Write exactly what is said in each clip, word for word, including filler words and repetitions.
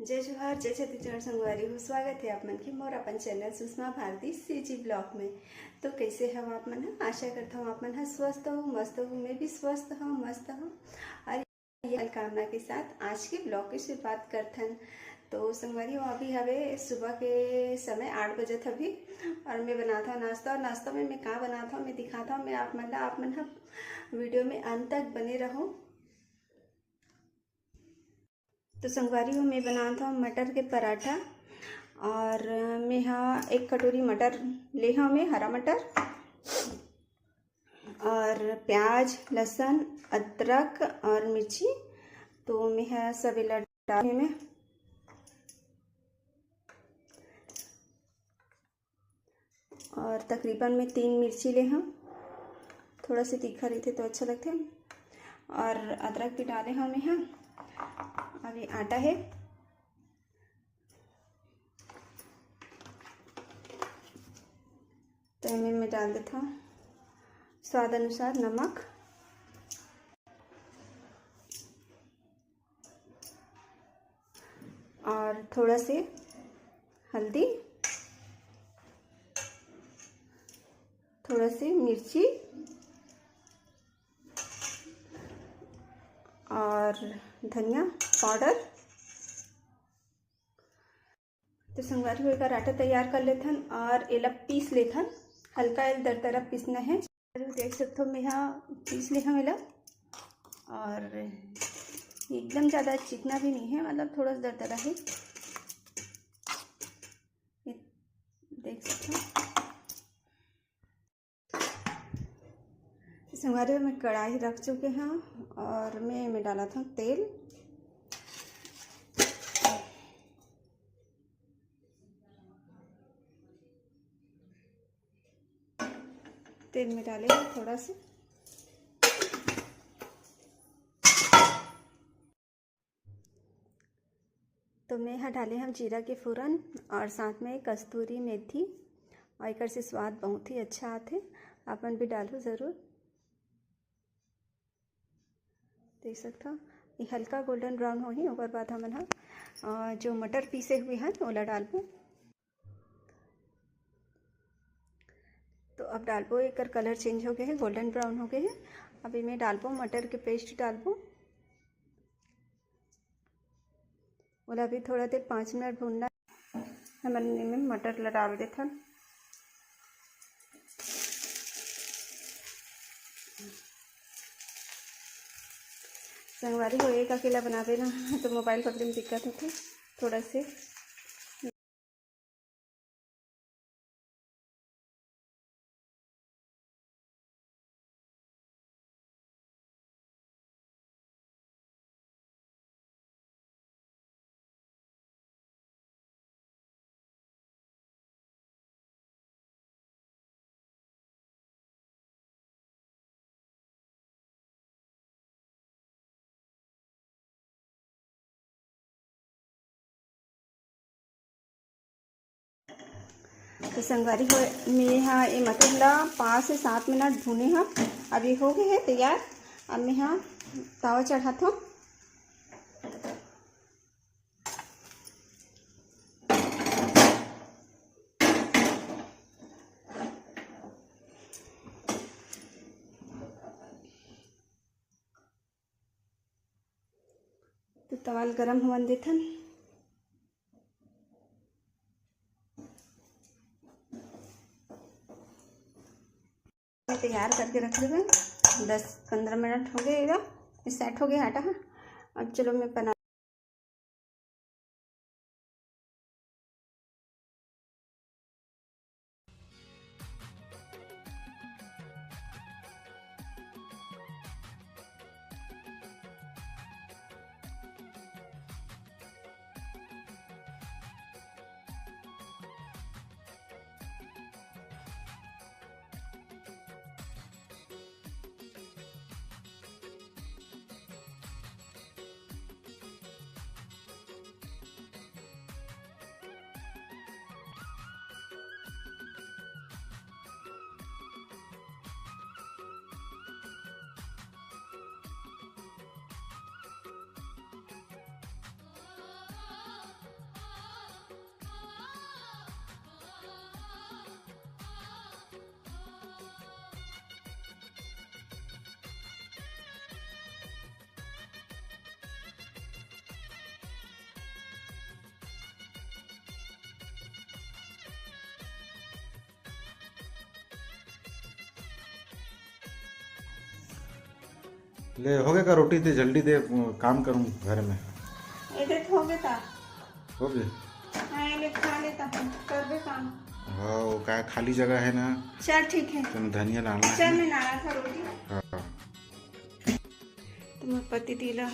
जय जोहार, जय छत्तीसगढ़ संगवारी हो। स्वागत है आप मन के मोर अपन चैनल सुषमा भारती सीजी ब्लॉग में। तो कैसे हव आप मन ह? आशा करता हूँ आप मन ह स्वस्थ हो, मस्त हो। मैं भी स्वस्थ हूँ, मस्त हूँ। और ये कामना के साथ आज के ब्लॉग की शुरुआत करथन। तो संगवारी हो, अभी हवे सुबह के समय आठ बजत हवे और मैं बनात हूँ नाश्ता। और नाश्ता में मैं का बनात हूँ, मैं दिखात हूँ मैं आप मन ला। आप मन ह वीडियो में अंत तक बने रहो। तो संगवारी हो, मैं बनात हूँ मटर के पराठा। और मैं हा एक कटोरी मटर ले हूँ, मैं हरा मटर और प्याज, लहसुन, अदरक और मिर्ची। तो मैं हा सब एला डाल में और तकरीबन मैं तीन मिर्ची ले हूँ। थोड़ा सा तीखा रहिथे तो अच्छा लगथे। और अदरक भी डाले हूँ मैं हा। अभी आटा है, तो एमे मैं डाल देता हूँ स्वाद अनुसार नमक। और थोड़ा से हल्दी, थोड़ा से मिर्ची और धनिया पाउडर। तो संगवारी हो, एकर आटा तैयार कर लेथन और एला पीस लेथन। हल्का एल दरदरा पीसना है। देख सकथो, मैं हा पीस ले हूँ एला। और एकदम ज़्यादा चिकना भी नहीं है, मतलब थोड़ा सा दरदरा है। ये देख सकथो। संगवारी, मैं कढ़ाई रख चुके हूँ और मैं एमे डालत हूँ तेल। तेल में डाले हूँ थोड़ा सा। तो मैं हा डाले हूँ जीरा के फोरन और साथ में कस्तूरी मेथी, और एकर से स्वाद बहुत ही अच्छा आथे। आप मन भी डालहू ज़रूर। देख सकथो, ये हल्का गोल्डन ब्राउन होही, ओकर बाद हमन हा, अ, जो मटर पीसे हुए हैं, ओला डालबो। तो अब डालबो, एकर कलर चेंज हो गए है, गोल्डन ब्राउन हो गए है। अब एमे डालबो, मटर के पेस्ट डालबो। ओला भी थोड़ा देर, पाँच मिनट भूनना। हमन एमे मटर ला डाल देथन। संगवारी हो, एक अकेला बनाबे ना, तो मोबाइल पकड़े में दिक्कत होथे थोड़ा से। तो संगवारी हो, मैं हा ये मटर ला पाँच से सात मिनट भूने हा। अब ये हो गए है तैयार। अब मैं हा तवा चढ़ात हूँ। तो तवा ल गरम होवन देथन। तैयार करके रख लेबे। दस पंद्रह मिनट हो गए, एकदम सेट हो गया आटा। हाँ, अब चलो मैं बना ले, हो गया का रोटी? दे, जल्दी दे, काम करूँ घर में। ये दे, हो गया था। हो गया। हाँ, ये ले, खा लेता हूँ, कर दे काम। हाँ, वो का खाली जगह है ना, चल, ठीक है। तो धनिया लाना चल, है। मैं नाला का रोटी। हाँ। तो मोर पति देव ला,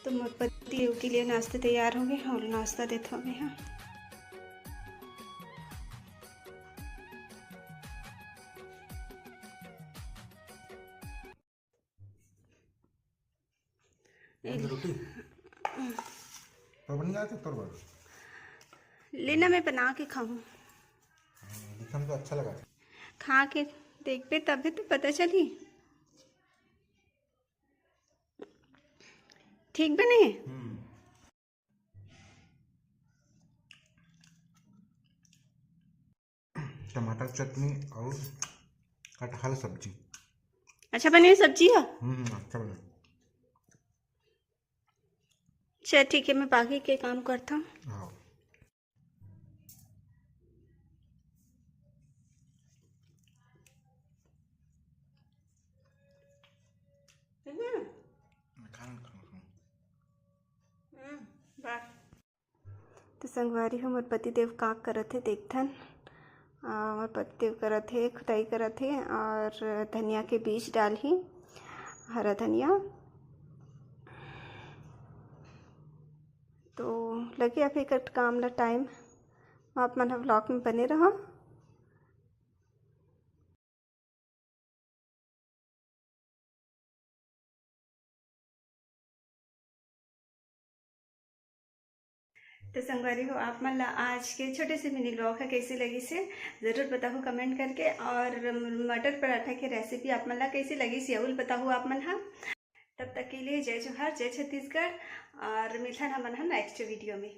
तो मोर पति देव के लिए नाश्ता तैयार हो गए, और नाश्ता देते हो गए। हाँ, रोटी तो बन जाते तोर बर। लेना, मैं बना के खाऊँ। दिखन तो अच्छा लगा। खा के देखबे, तबे तो पता चली। ठीक बने? हम्म। टमाटर चटनी और कटहल सब्जी। अच्छा बने सब्जी है? हम्म, अच्छा बना। चल, ठीक है, मैं बाकी के काम करता हूँ। हाँ। हम्म, खाना, खाना, खाना। हम्म, वाह। तो संगवारी हो, मोर पति देव का करत हे, देखथन। आ, मोर पति देव करत हे, खुदाई करत हे और धनिया के बीज डालही, हरा धनिया। तो लगे आप एक काम ला टाइम, आप मन ह व्लॉग में बने रहो। तो संगवारी हो, आप मन ला आज के छोटे से मिनी व्लॉग ह कैसे लगिस हे, जरूर बताहू कमेंट करके। और मटर पराठा के रेसिपी आप मन ला कैसे लगिस हे, अउ बताहू आप मन हा। तब तक के लिए जय जोहार, जय छत्तीसगढ़, और मिलथन हमन हा नेक्स्ट वीडियो में।